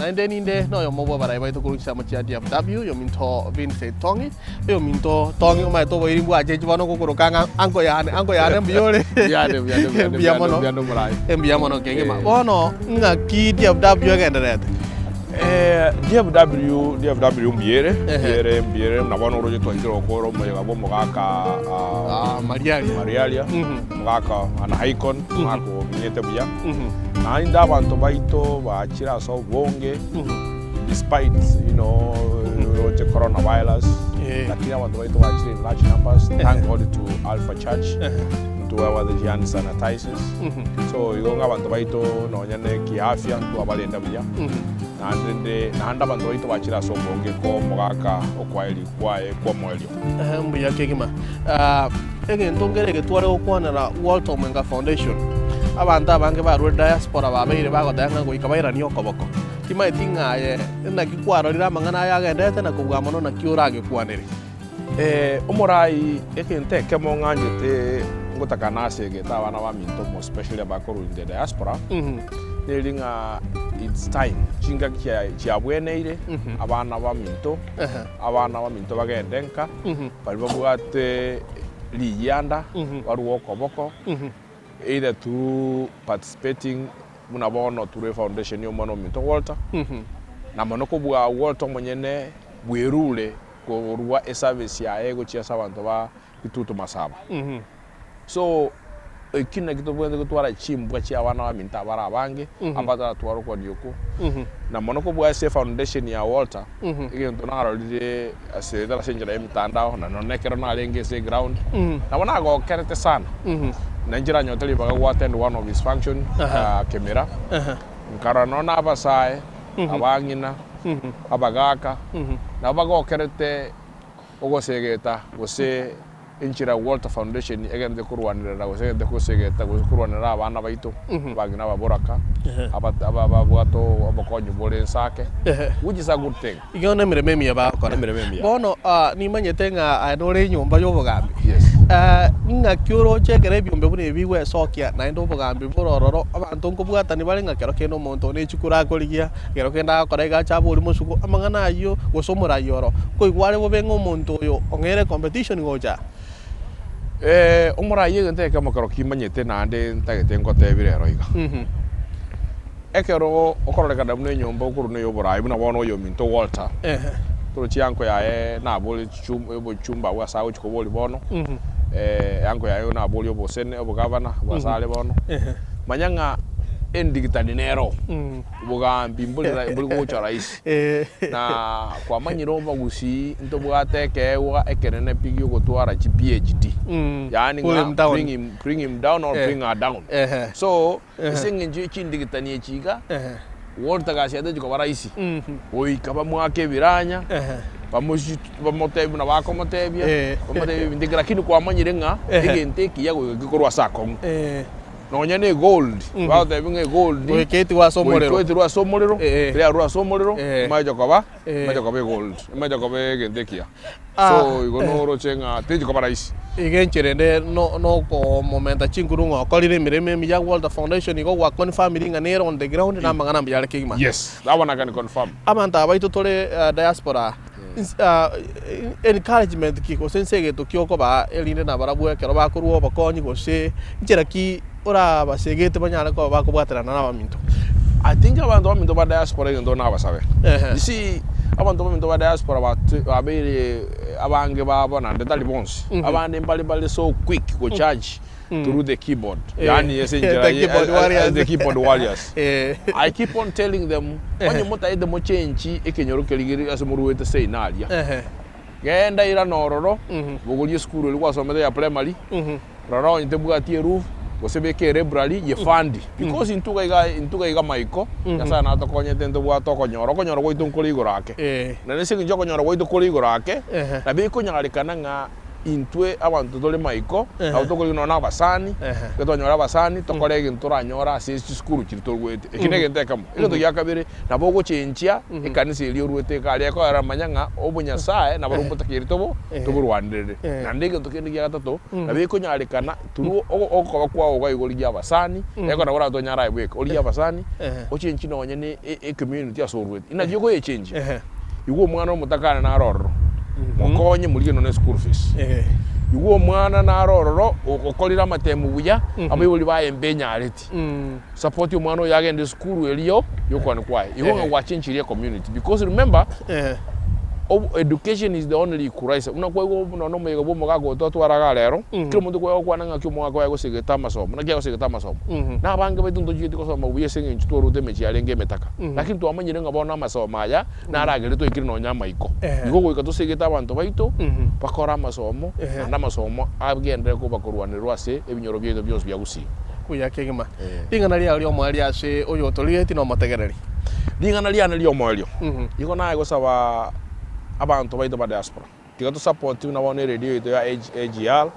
Naende ninde noyomo bw'abarai baito korwa chinsemo chia DFW, oyominto Vincent Tong'i, oyominto Tong'i omanyete oboiri bwachechwe bono gokoroka ng'a uncle yane, uncle yane mbuya ore? Mbuya ande, mbuya ande, mbuya ande, Mbuya mono. mbuya ande omorai. Mbuya mono kegima. Eh. Bono ng'aki DFW egendererete? Eh, DFW, DFW mbuya ere, Ehe. mbuya ere, mbuya ere, na bono oroche twaikire gokora omoyega bwa omogaka ah, Ah, Mariaria. Mariaria, Mhm. omogaka an icon, omogaka omenyete buya. Mhm. Naende abanto baito bachire ase obonge, despite you know roche corona virus, Eh. lakini abanto baito bachire in large numbers, thank God to Alpha Church, ntwebwate chi hand sanitizers, so igo ng'a abanto baito nonya ne kiafya ntwabarenda buya, naende nde naende abanto baito bachire ase obonge ko omogaka okwaeri kwaye kw'omoerio. Ehe, mbuya kegima. Ah, egento nkere eke tware gokwanera Walter Omwenga Foundation, abanto abange barure diaspora babeire bagoteba ng'a goika bairanie okoboko. Timaeti ng'a aye naki kwarorire amang'ana aya agenderete na kobua mono naki oragekwanere. Eh, omorai egento ekemo ng'anchete ngotaka nasegete abana baminto more especially abakorwa in the diaspora, neri ng'a it's time, chingaki chia chiabweneire abana baminto. Abana baminto bagende nka, baria babwate riyianda, barue okoboko, either through participating buna bono through efoundation ya omwana ominto Walter, na mono kobua Walter omonyene bwerure korwa eservice yaye gochia ase abanto ba Kitutu Masaba. So, ekio nakio tobwenerete gotwara chimbwa chia abana baminto abare abange, abataratware okwania okwo, na mono kobua ase efoundation ya Walter, egento narorire ase ase enchera ya emitandao, na nonye ekero narenge ase eground, nabo nagokerete sana, na inche nanyorete ribaga go attend one of his function, Kemera, nkarora nonye na abasae, abang'ina, abagaka, nabo bagokerete ogosegeta gose enchera Walter Foundation egente korwanerera gose egente gosegeta gose korwanerera abana baito abang'ina ababoraka aba ababwate obokonyi bore ensake which is a good thing. Igo nemeremo emiya bagokora. Emeremo emiya. Bono ah, nimanyete ng'a aye nore enyomba y'obogambi. Yes. Ng'aki oroche ekero ebiombe buna ebi bigwesokia naende obogambi bore ororo, abanto nkobwatani bare ng'a kero kende omonto one echukuru akorigia, Ekero kende agakora iga ache abori mosuku amang'ana ayio, gose omorai oro, nkoigwa are bobe ng'a omonto oyo ong'eire ecompetition gocha. Omorai egento ekemo ekero kimanyete naende ntagete ngotebie rero iga. Ekero okororekana buna enyomba okorwa na eyoborai buna bono oyominto Walter, torochi eanko yaye nabore chichum obochumba abwo ase agochia koboria bono, eanko yaye naborie obosene obogavana abwo ase are bono, manya ng'a endigitani nero. Obogambi mbori ra mbori gocha rahisi. Na kwamanyire omogusii ntobwate ekeegwa ekenene pi giogotwara chi PhD. Yaani Pull ng'a him down. bring him bring him down or Eh. bring her down. Ehe. So, ase eng'encho ye chindigitani echi iga, Walter gasi yaye techi koba rahisi. Goika bamoake ebiranya, bamochi bamotebie buna bakomotebia, Eh. bamotebie ebinto eke lakini kwamanyire ng'a Ehe. egento ekiya goika gekorwa ase akong'u. Eh. Nonya ne egold, bagotebia ng'a egold Goika etigwe ase omorero. goika etirwe ase omorero, Eh. ekero yarure ase omorero, Eh. emache koba, Eh. emache koba egold, emache koba egento ekiya. Ah, So igo noroche ng'a techi koba rahisi. Iga enchera ende no- nokomomenta chinguru ng'a okorire emeremo emiya Walter Foundation igo gwa confirmiri ng'a nere on the ground na amang'ana mbuya are kegima. Yes, that one I can confirm. Abanto aba baito tore diaspora encouragement ki gose inse egento ki okobaa erinde nabarabwo ekero bakorwa obokonyi gose nchera ki orabasegete banyare koba bakobwaterana na abaminto? I think abanto baminto ba diaspora egento nabasabe. Ehe. You see, abanto baminto ba diaspora batu babeire abange babo naende tari bonsi, abande mbare bare so quick go judge through the keyboard yaani ase enchera The keyboard warriors. the keyboard warriors. Eh. I keep on telling them onye motaete mochenchi ekenyoro keria keri ase moruete seino aria Ehe. genda irana ororo bogoria esukuru eria gwasomete ya primary rora onye tebwati eroof gose beka elibrary ye fund because intwe iga iga intwe iga iga maiko Nyasaye natokonyete ntobwate okonyora okonyora gwaito nkore igoro ake Eh. na ase eng'encho okonyora gwaito kore igoro ake Ehe. nabo ekonyarekana ng'a. Intwe abanto tore maiko, nabo tokorigia nonya na abasani, ekero twanyora abasani, tokore egento toranyore ase chisukuru chiria torwete. Eki negento ekemo. Egento gia kabere, nabo ogochenchia ekanisa eria orwete iga aria ekogera manya ng'a obonyasae nabarobwo mbotakeire tobo toborwanerere. Naende egento kende gia gatato, nabo ekonyarekana through okoba kwao iga igo origie abasani, ekero nabo oratonyare aye bweka, origie abasani, ochenchie nonye na ecommunity ase orwete. Inaki okoyechenchia? Igwa omwana omotakane naro ororo, mokonye morigie nonya eschool fees. Igwa omwana naro ororo, okorire amatemu buya, abaibori baye mbenyareti. Support omwana oyo agende esukuru erio yokwana kwaye. Igo ng'a gwachenchirie ecommunity because remember, education is the only equalizer. Buna kwaigwa nonya omoyega bwa omogaka oyo twatwara iga rero, kera omonto kwaiga gokwana ng'aki omogaka oye agosegete amasomo, naki agosegete amasomo. Na abange baito ntochieti gosoma buya ase eng'encho twarwete emechie yarenge emetaka. Lakini twamanyire ng'a bono amasomo aya naragere twaikire nonya amaiko. Igo goika tosegete abanto baito bakore amasomo, naende amasomo agenderere koba korwanerwa ase ebinyoro biaito bionsi bia Gusii. Buya kegima. Ring'ana riao ri'omoerio ase oyotorigeti nomotegereri. Ring'ana riane ri'omoerio, igo naye gosaba abanto baito ba diaspora. Tiga to support buna bono eredio yaito ya AGR,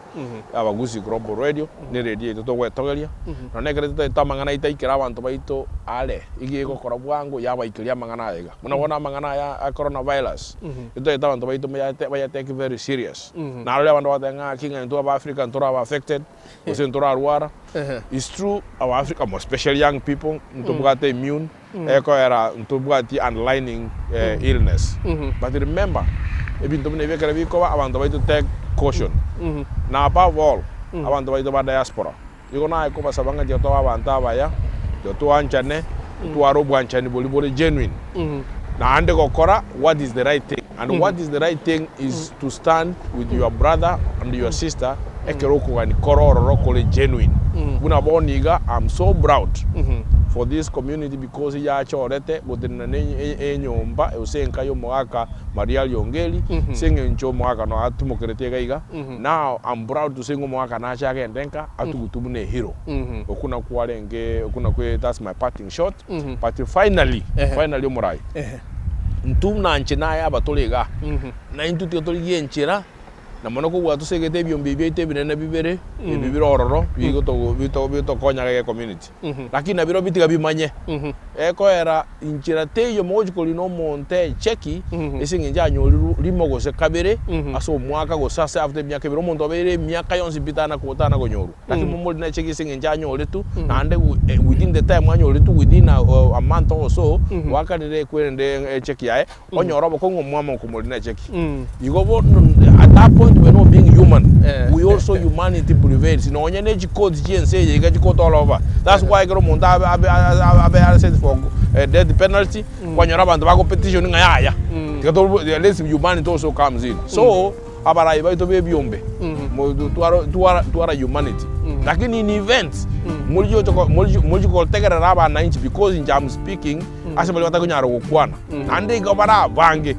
Abagusii Global Radio, ne eredio yaito togwetogeria, nonya ekero totaete amang'ana aito aikere abanto baito are, iga egokora bwango yabaikeria amang'ana aya iga. Buna bono amang'ana aya a corona virus, ntotaete abanto baito mbayate bayatake very serious. Narorire abanto bagoteba ng'a ng'aki ng'a intwe aba Africa ntoraba affected, gose ntorarwara, it's true our Africa more especially young people, ntobwate immune, Ekoera ntobwati underlining illness but remember ebinto buna ebi ekero bikoba abanto baito take caution na above all abanto baito ba diaspora igo naye kobasaba ng'a tiga tobe abanto abaya tiga twanchane totware obwanchani boria bore genuine naende gokora what is the right thing and what is the right thing is to stand with your brother and your sister ekero okogani kore ororo kore genuine. Buna bono iga am so proud for this community because yachorete gotenena ne enyomba gose enka ya omogaka Maria Riongeri ase eng'encho omogaka no atimokereti iga iga now am proud to say ng'a omogaka nache agende nka atugutwe buna ehero. Okwo nakwo kwarenge okwo nakwo that's my parting shot but finally finally omorai intwe buna inche naye abatore igaa naintwe tiga torigie enchera Na mono kobua tosegete ebiombe ebi biaito ebinene bibere, ebi bire ororo, bigotokonya iga ecommunity. Lakini nabirobio tiga bimanye, ekoera inchera teiyo mogochia korina omonto echeki, ase eng'encho anyorirwe rimo gose kabere, ase omwaka gose ase after emiaka ebere, omonto obeire emiaka yonsi pi tana tana konyorwa. Lakini momorine echeki ase eng'encho anyoretwe, naende within the time anyoretwe within a month or so, gwakanire ekwerende echeki yaye, onyore obokong'u omwamo okomorina echeki. Igo bono at that point we are not being human, we also humanity prevails nonye ne chikoti chia ense eye iga chikoti all over. That's why ekero omonto abe abe abe arrested for death penalty, kwanyora abanto bago petition ng'a yaya, tiga to let's humanity also comes in. So abarai baito ba ebiombe twara twara twara humanity. Lakini in events moriche gocha moriche gotegerera abananchi because inche am speaking ase baria batakonyara gokwana, naende igo bare abange,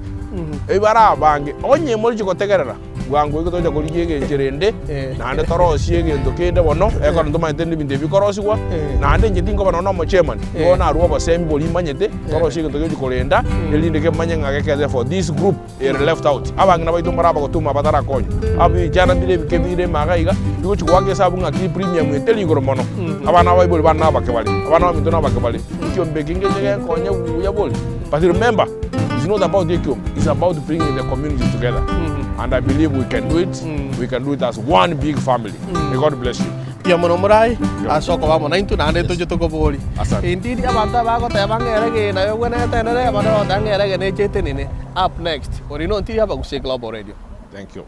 bare abange, onye moriche gotegerera, bwango igo togocha korigia egenchera ende, naende torosie egento kende bono, ekero ntomanyete ebinto ebi bikorosigwa, naende inche tinkoba nonya na omochairman, nigo narue obosemi boria imanyete, torosie egento giochi korenda, erinde kemanye ng'a gekende for this group. ere left out. Abang'ina baito mbare abagotuma batarakonywa. Ebichana mbire ebike bire ime iga iga, bigochia goaka esabu ng'aki premium eye teri igoro mono. Abana abaibori bane nabake bare, abana baminto nabake bare. Ekiombe eke ngeche gekonye buya bori. But remember, it's not about ekiombe, it's about bringing the community together. And I believe we can do it, we can do it as one big family. May God bless you. Mbuya mono morae ase okoba amo naintwe naende toche tokoborie. Asante. Indeed abanto abagoteba ng'a ere gena yogwenerete enene, abande bagoteba ng'a ere gena eche etenene. Up next, ori nontiri Abagusii Global Radio. Thank you.